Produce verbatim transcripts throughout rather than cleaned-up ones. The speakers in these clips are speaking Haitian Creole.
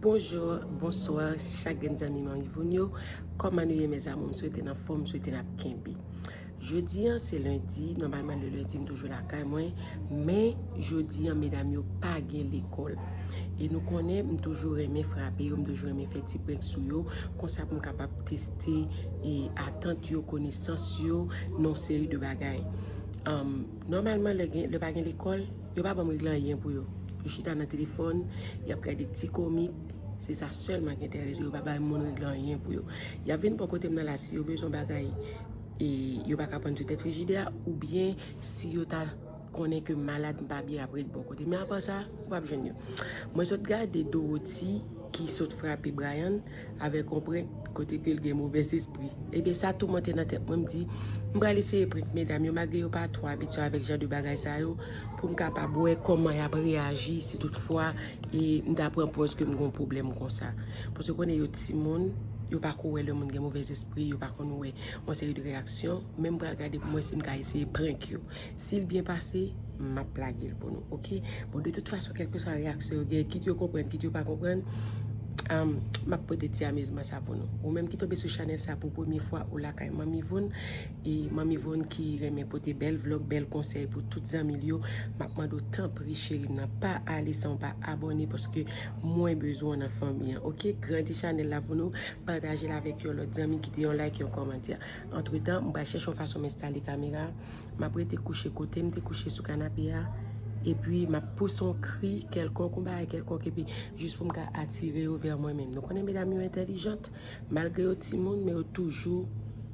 Bonjou, bonswa, chak grenn zanmi Manmi Voun yo. Kòman nou ye, mes amours? M swete n anfòm, m swete n ap kenbe. Jodi a, se lendi, nòmalman, le lendi, m toujou lakay mwen, men jodi a, medam yo pa gen lekòl. E nou konnen, m toujou renmen frape yo, m toujou renmen fè ti prank sou yo, konsa pou m kapab teste e atant yo, konesans yo, nan yon seri de bagay. Anm, nòmalman, lè gen, lè pa gen lekòl, yo pa ban m regle anyen pou yo. Yo chita nan telefòn, y ap gade ti komik, se sa sèlman ki enterese yo, yo pa bay moun regle anyen pou yo. Y ap vin bò kote m nan la, si yo bezwen bagay, e yo pa ka pran sou tèt frijidè a, oubyen si yo ta konnen ke m malad, m pa byen, y ap ret bò kote. Men apa sa, ou p ap jwenn yo. Mwen sot gade Dorothy ki sot frape Brian avèk yon prank kote ke l gen movèzespri. Ebyen, sa toumante nan tèt mwen, m di, m pral eseye prank medam yo, malgre yo pa twò abitye avèk jan de bagay sa yo, pou m kapab wè kòman y ap reyaji si toutfwa e m ta pran pòz ke m gen yon pwoblèm konsa. Paske konnen yo timoun, yo pa ko wè lè moun gen movèzespri, yo pa konn wè yon seri de reyaksyon, men m pral gade pou m wè si m ka eseye prank yo. Si l byen pase, m ap lage l pou nou, oke? Bon, de tout fason, kèlkeswa reyaksyon yo gen, kit yo konprann, kit yo pa konprann, um, m ap pote ti amizman sa pou nou. Ou menm ki tonbe sou chanèl sa pou premye fwa, ou lakay Manmi Voun, e Manmi Voun ki renmen pote bèl vlog, bèl konsèy pou tout zanmi l yo, m ap mande w tanpri cheri m nan, pa ale san w pa abòne, paske mwen bezwen w nan fanmi an, oke? Grandi chanèl la pou nou, pataje l avèk yon lòt zanmi, kite yon like, yon kòmantè. Antretan, m pral chèche yon fason m enstale kamera. M ap rete kouche kote m te kouche sou kanape a. Epi, m ap pouse yon kri kèlkonk, yon bagay kèlkonk, epi jis pou m ka atire yo vè mwen menm. Nou konnen medam yo entèlijant, malgre yo timoun, men yo toujou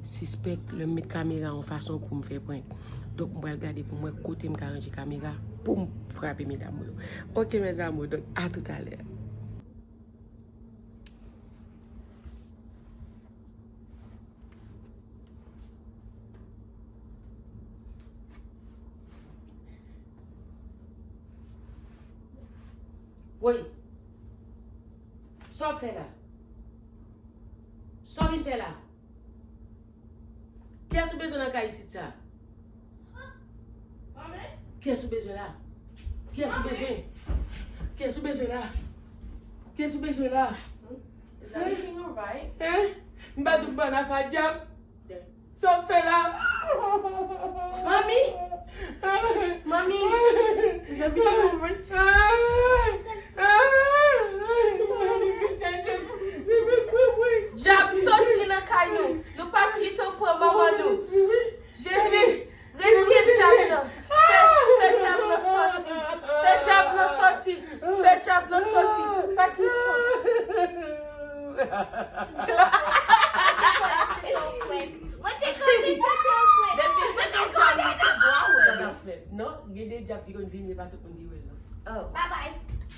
sispèk lè m met kamera yon fason pou m fè prank. Donk, m pral gade pou m wè kote m ka ranje kamera pou m frape medam yo. Oke, mes amours, donk, a toutalè. Woy! Sa w fè la? Sa w vin fè la? Kiyès ou bezwen nan kay isit sa? Kiyès ou bezwen la? Kiyès ou bezwen? Kiyès ou bezwen la? Kiyès ou bezwen la? Is everything alright? Hein? M pa di w ban afè dyab. Sa w fè la? Manmi! Manmi! Is everything alright? Dyab soti nan kay nou. Nou p ap kite w pran manman nou. Jezi, retire dyab nan. Fè, fè dyab nan soti. Fè dyab nan soti. Fè dyab nan soti. Pa kite w. Mwen te konnen se te yon prank. Depi se te yon dyab, se dwa w. Non, gen de dyab ki konn vini, pa tout moun ki wè l non. Oh. Bye bye.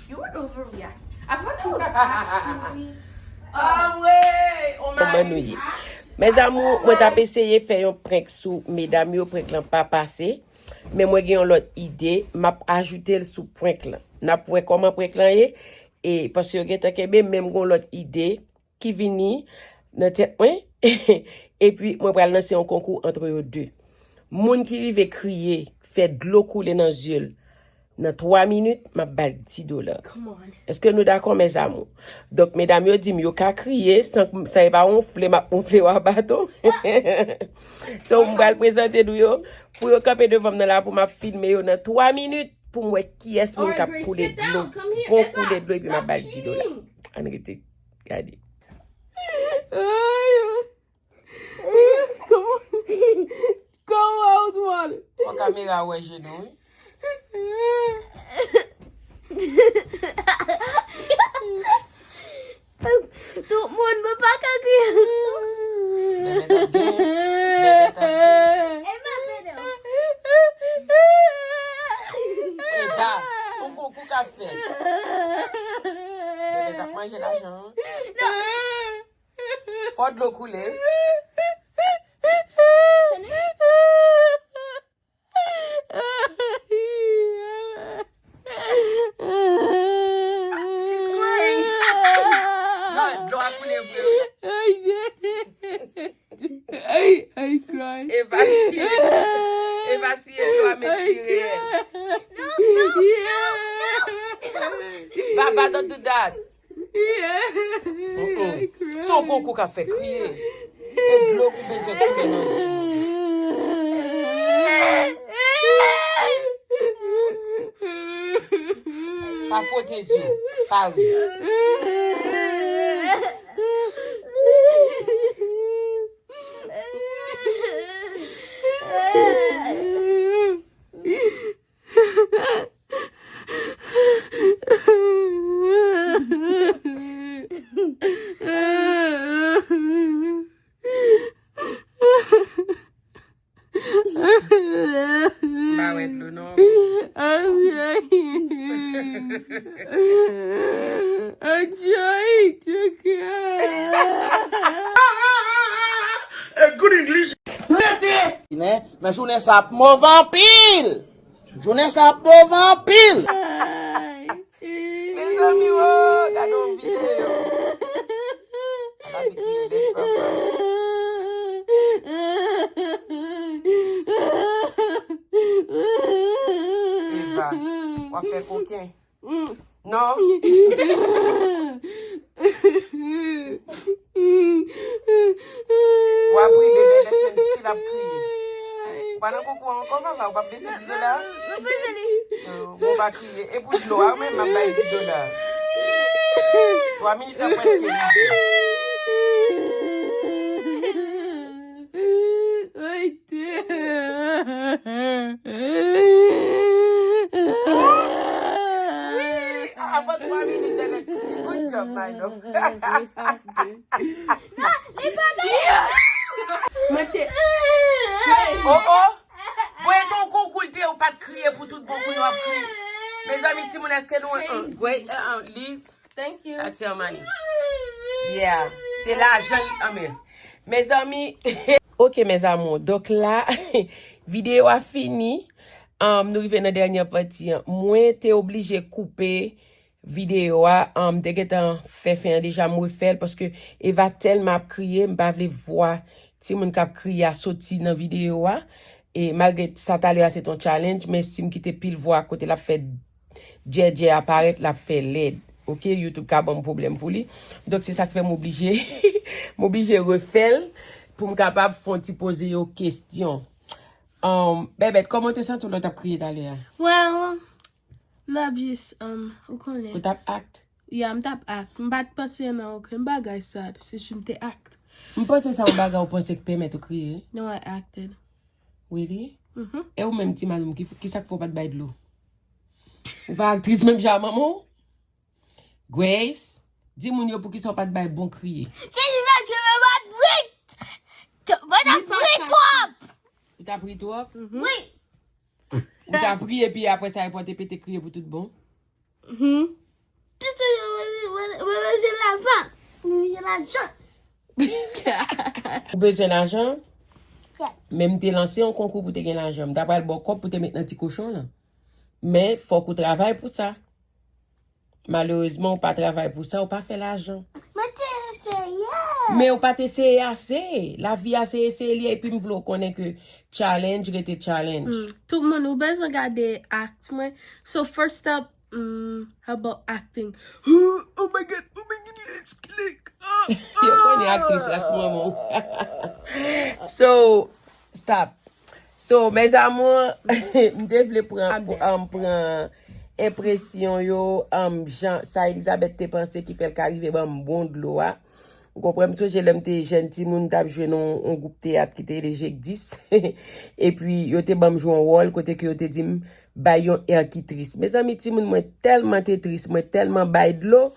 You were overreact. I thought that was actually. Kòman nou ye? Mes amours, mwen t ap eseye fè yon prank sou medam yo, prank lan pa pase. Men mwen gen yon lòt ide, m ap ajoute l sou prank lan. N ap wè kòman prank lan ye. E paske yo gentan kenbe, men m gen yon lòt ide ki vini nan tèt mwen. Epi mwen pral lanse yon konkou antre yo de. Moun ki rive kriye, fè dlo koule nan zye l, nan twa minit, m ap ba l dis dola. Come on. Èske nou dakò, mes amours? Donk, medam yo di m yo ka kriye san, san yo pa wonfle, m ap wonfle yo a baton. So, m pral prezante nou yo. Pou yo kanpe devan m nan la, pou m ap filme yo nan twa minit, pou m wè kiyès moun k ap koule dlo. Gon koule dlo, epi m ap ba l dis dola. Ann rete gade. Come on. Come out, water. Fò kamera wè je nou, wi. Tout moun, mwen pa ka kriye. Bèbè t ap gen. Bèbè t ap gen. E m ap ede w. Eda, yon konkou k ap fèt. Bèbè t ap manje lajan an. Non. Fò dlo koule. She's crying. Non, dlo a koule vre. I, I cry. Eva siye. Eva siye dlo a, men siye. No, no, no, no. Baba, don't do that. Mm-mm. Se yon konkou k ap fè kriye. E dlo ki bezwen koule nan je. Pa fwote zye w. Pa ri. M pa wè dlo non. Anjay. Anjay, tchaka. A good English. Nan jounen sa ap move anpil. Jounen sa ap move anpil. Mezanmi, wo, gade yon videyo. Ala fi kriye lèd, papa. Eva, w ap fè koken. Non. W ap ri, bebe, lèt menm si l ap kriye. Ou pa nan konkou an ankò, papa, ou p ap bese di dola? Mwen bese li. Bon, pa kriye. E pou dlo a, ou menm m ap bay di dola. Twa minit la prèske rive. Right there. Avan twa minit, bebe, good job, my love. Non, li pa gen. Mwen te. Oh, oh. Mwen te yon konkou, l te, ou pa t kriye pou tout bon, kounye a w ap kriye. Mezanmi, timoun, èske nou, uh, uh, Liz? Thank you. That's your money. Yeah. Se lajan li, anmè. Mezanmi. Ok, mes amours. Donk la, videyo a fini. Um, nou rive nan dènye pati an. Mwen te oblije koupe videyo a. Um, m te gentan fè fen an deja, m refè l paske Eva tèlman ap kriye, m pa vle vwa timoun k ap kriye a soti nan videyo a. E malgre sa talè a se t on challenge, men si m kite pil vwa kote l ap fè djèdjè a parèt, l ap fè lèd. Ok, YouTube ka ban m pwoblèm pou li. Donk, se sa k fè m oblije, m oblije refè l pou m kapab fè on ti poze yo kesyon. Um, Bèbèt, kòman w te santi w lè w t ap kriye talè a? Well, m t ap jis, um, ou konnen. Ou t ap act? Yeah, m t ap act. M pa t panse nan okenn bagay sa. Se jis m te act. M panse sa yon bagay ou panse k pèmèt ou kriye? No, I acted. Really? Mhm. E ou menm, ti madanm, ki, ki sa k fè w pa t bay dlo? Ou pa aktris menm jan a manman w? Grace, di moun yo poukisa w pa t bay bon kriye. Se li menm ki mwen pa t ri. Mwen t ap ri twòp. Ou t ap ri twòp? Mhm. Wi. Ou t ap ri epi apre sa, epi w te pete kriye pou tout bon? Mhm. Tout mwen bezwen lajan. Mwen bezwen lajan. Ou bezwen lajan? Yeah. Men m te lanse yon konkou pou te gen lajan. M ta pral ba w kòb pou te met nan ti kochon lan. Men fòk ou travay pou sa. Malerezman, ou pa travay pou sa, ou pa fè lajan. Mwen te eseye. Men ou pa t eseye ase. Lavi a se eseye li ye, epi m vle w konnen ke challenge rete challenge. Hmm. Tout moun, ou bezwen gade act mwen. So, first up, hmm, how about acting? Oh my God, oh my God, let's click. Ah, yo konnen aktris ras manman w. So, stop. So, mes amours, m te vle pran, pou, um, pran enpresyon yo, um, jan sa Elizabeth te panse ki fè l ka rive ban m bon dlo a. Ou konprann, m sonje lè m te jèn timoun, m t ap jwe nan yon gwoup teyat ki te rele Jekdis. Epi, yo te ban m jwe yon wòl kote ke yo te di m, bay yon èkitris. Mezanmi, timoun, mwen tèlman te tris, mwen tèlman bay dlo.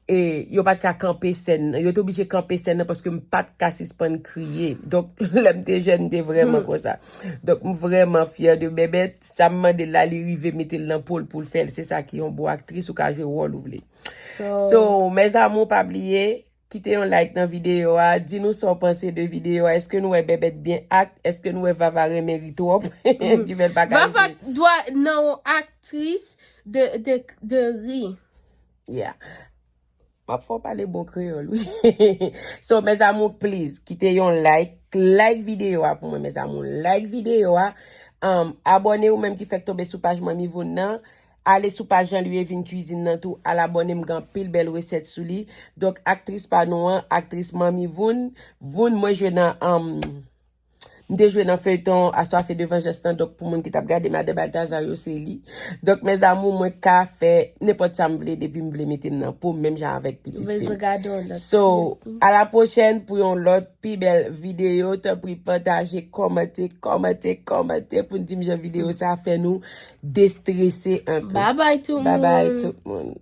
E yo pa t ka kanpe sèn nan. Yo te oblije kanpe sèn nan paske m pa t ka sispann kriye. Donk, lè m te jèn, m te vrèman konsa. Donk, m vrèman fyè de Bèbèt. Sa m mande l la, li rive mete l nan po l pou l fè l. Se sa ki yon bon aktris, ou ka jwe wòl ou vle. So, so, mes amours, pa bliye, kite yon like nan videyo a. Di nou sa w panse de videyo a. Èske nou wè Bèbèt byen act? Èske nou wè Vava renmen ri twòp? Ki fè l pa ka Vava dwa nan yon aktris de, de, de ri. Yeah. M ap fè w pale bon kreyòl, wi. So, mes amours, please, kite yon like. Like videyo a pou mwen, mes amours. Like videyo a. Um, abòne ou menm ki fèk tonbe sou paj Manmi Voun nan. Ale sou paj Jean Louis Evin Cuisine nan tou, al abòne, m gen anpil bèl resèt sou li. Donk, aktris pa nou an, aktris Manmi Voun. Voun, mwen jwe nan, um, m te jwe nan feyton Assoiffés de vengeance nan, donk pou moun ki t ap gade Madan Baltazar yo, se li. Donk, mes amours, mwen ka fè nenpòt sa m vle depi m vle mete m nan po, menm jan avèk pitit fi m. So, a la pwochèn pou yon lòt pi bèl videyo. Tanpri, pataje, kòmante, kòmante, kòmante pou n di m jan videyo sa fè nou destrese un peu. Bye bye tout Bye bye moun. Tout moun.